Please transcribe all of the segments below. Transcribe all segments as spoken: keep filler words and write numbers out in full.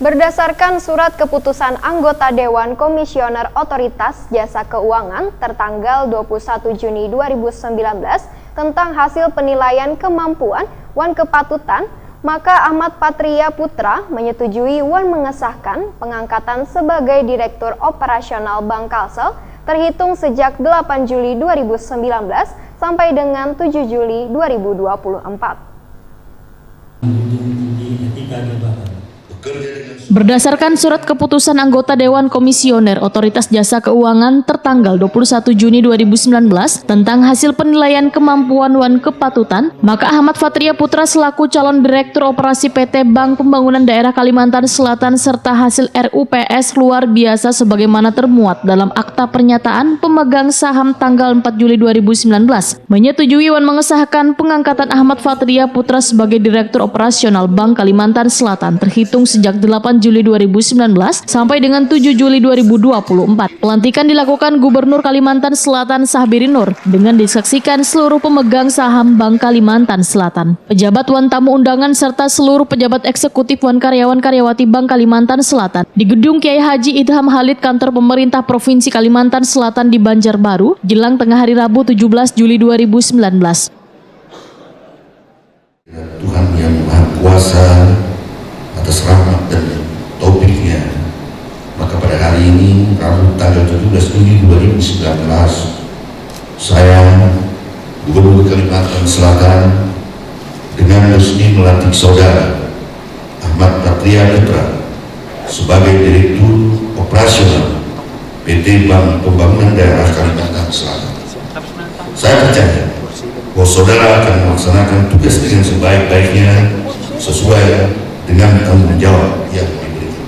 Berdasarkan surat keputusan anggota Dewan Komisioner Otoritas Jasa Keuangan tertanggal dua puluh satu Juni dua ribu sembilan belas tentang hasil penilaian kemampuan wan kepatutan, maka Ahmad Patria Putra menyetujui wan mengesahkan pengangkatan sebagai Direktur Operasional Bank Kalsel terhitung sejak delapan Juli dua ribu sembilan belas sampai dengan tujuh Juli dua ribu dua puluh empat. Berdasarkan surat keputusan anggota Dewan Komisioner Otoritas Jasa Keuangan tertanggal dua puluh satu Juni dua ribu sembilan belas tentang hasil penilaian kemampuan wan kepatutan, maka Ahmad Fatria Putra selaku calon Direktur Operasi P T Bank Pembangunan Daerah Kalimantan Selatan serta hasil R U P S luar biasa sebagaimana termuat dalam akta pernyataan pemegang saham tanggal empat Juli dua ribu sembilan belas menyetujui wan mengesahkan pengangkatan Ahmad Fatria Putra sebagai Direktur Operasional Bank Kalimantan Selatan terhitung sejak delapan Juli dua ribu sembilan belas sampai dengan tujuh Juli dua ribu dua puluh empat. Pelantikan dilakukan Gubernur Kalimantan Selatan Sahbiri Nur dengan disaksikan seluruh pemegang saham Bank Kalimantan Selatan, pejabat wan tamu undangan serta seluruh pejabat eksekutif wan karyawan karyawati Bank Kalimantan Selatan di Gedung Kiai Haji Idham Halid, Kantor Pemerintah Provinsi Kalimantan Selatan di Banjarbaru, Gilang, tengah hari Rabu tujuh belas Juli dua ribu sembilan belas. Tuhan yang Maha Kuasa atas rahmat dan taufiknya, maka pada hari ini, Rabu tanggal tujuh belas Juli dua ribu sembilan belas, saya, Gubernur Kalimantan Selatan, dengan resmi melantik Saudara Ahmad Patria Putra sebagai Direktur Operasional P T Bank Pembangunan Daerah Kalimantan Selatan. Saya percaya bahwa Saudara akan melaksanakan tugas dengan sebaik-baiknya sesuai dengan tanggung jawab yang diberikan.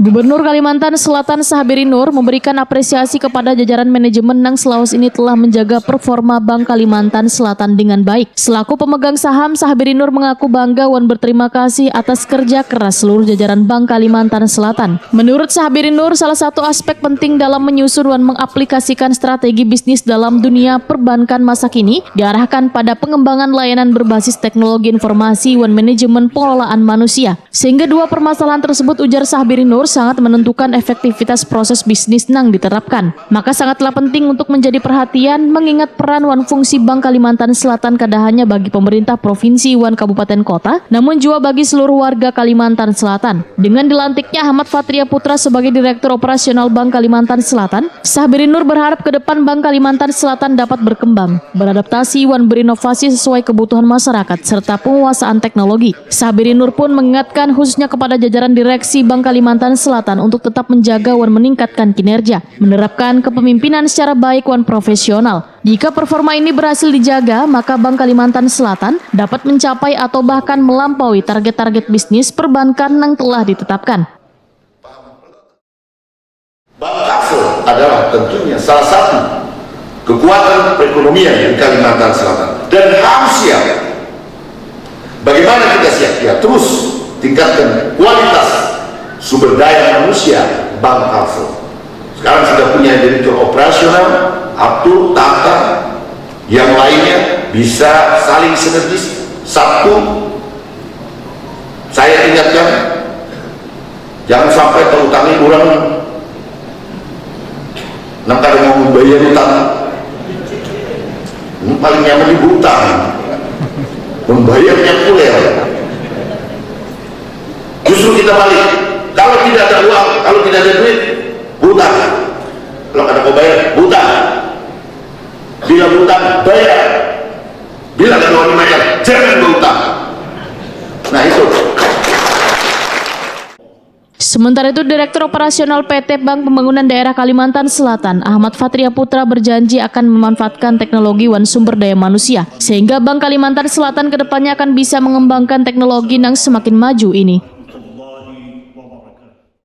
Gubernur Kalimantan Selatan Sahbiri Nur memberikan apresiasi kepada jajaran manajemen nang selawas ini telah menjaga performa Bank Kalimantan Selatan dengan baik. Selaku pemegang saham, Sahbiri Nur mengaku bangga wan berterima kasih atas kerja keras seluruh jajaran Bank Kalimantan Selatan. Menurut Sahbiri Nur, salah satu aspek penting dalam menyusun wan mengaplikasikan strategi bisnis dalam dunia perbankan masa kini diarahkan pada pengembangan layanan berbasis teknologi informasi wan manajemen pengelolaan manusia. Sehingga dua permasalahan tersebut, ujar Sahbiri Nur, sangat menentukan efektivitas proses bisnis nang diterapkan. Maka sangatlah penting untuk menjadi perhatian mengingat peran wan fungsi Bank Kalimantan Selatan kada hanya bagi pemerintah provinsi wan kabupaten kota, namun jua bagi seluruh warga Kalimantan Selatan. Dengan dilantiknya Ahmad Fatria Putra sebagai Direktur Operasional Bank Kalimantan Selatan, Sahbiri Nur berharap ke depan Bank Kalimantan Selatan dapat berkembang, beradaptasi wan berinovasi sesuai kebutuhan masyarakat serta penguasaan teknologi. Sahbiri Nur pun mengingatkan khususnya kepada jajaran direksi Bank Kalimantan Selatan untuk tetap menjaga wan meningkatkan kinerja, menerapkan kepemimpinan secara baik wan profesional. Jika performa ini berhasil dijaga, maka Bank Kalimantan Selatan dapat mencapai atau bahkan melampaui target-target bisnis perbankan yang telah ditetapkan. Bank Kalsel adalah tentunya salah satu kekuatan perekonomian di Kalimantan Selatan dan harus siap. Bagaimana kita siap? Ya, terus tingkatkan kualitas sumber daya manusia Bank Kalsel. Sekarang sudah punya direktur operasional, Abdul, Tata, yang lainnya bisa saling sinergis. Sabtu, saya ingatkan, jangan sampai terutangi orang nang kada mau membayar utang. Ini paling nyaman di utang. Membayarnya kuler. Justru kita balik. Kalau tidak ada uang, kalau tidak ada duit, utang. Kalau kada mau bayar, utang. Bila utang, bayar. Bila kada wani mayar, jangan berutang. Nah, itu. Sementara itu, Direktur Operasional P T Bank Pembangunan Daerah Kalimantan Selatan, Ahmad Fatria Putra, berjanji akan memanfaatkan teknologi wan sumber daya manusia, sehingga Bank Kalimantan Selatan kedepannya akan bisa mengembangkan teknologi yang semakin maju ini.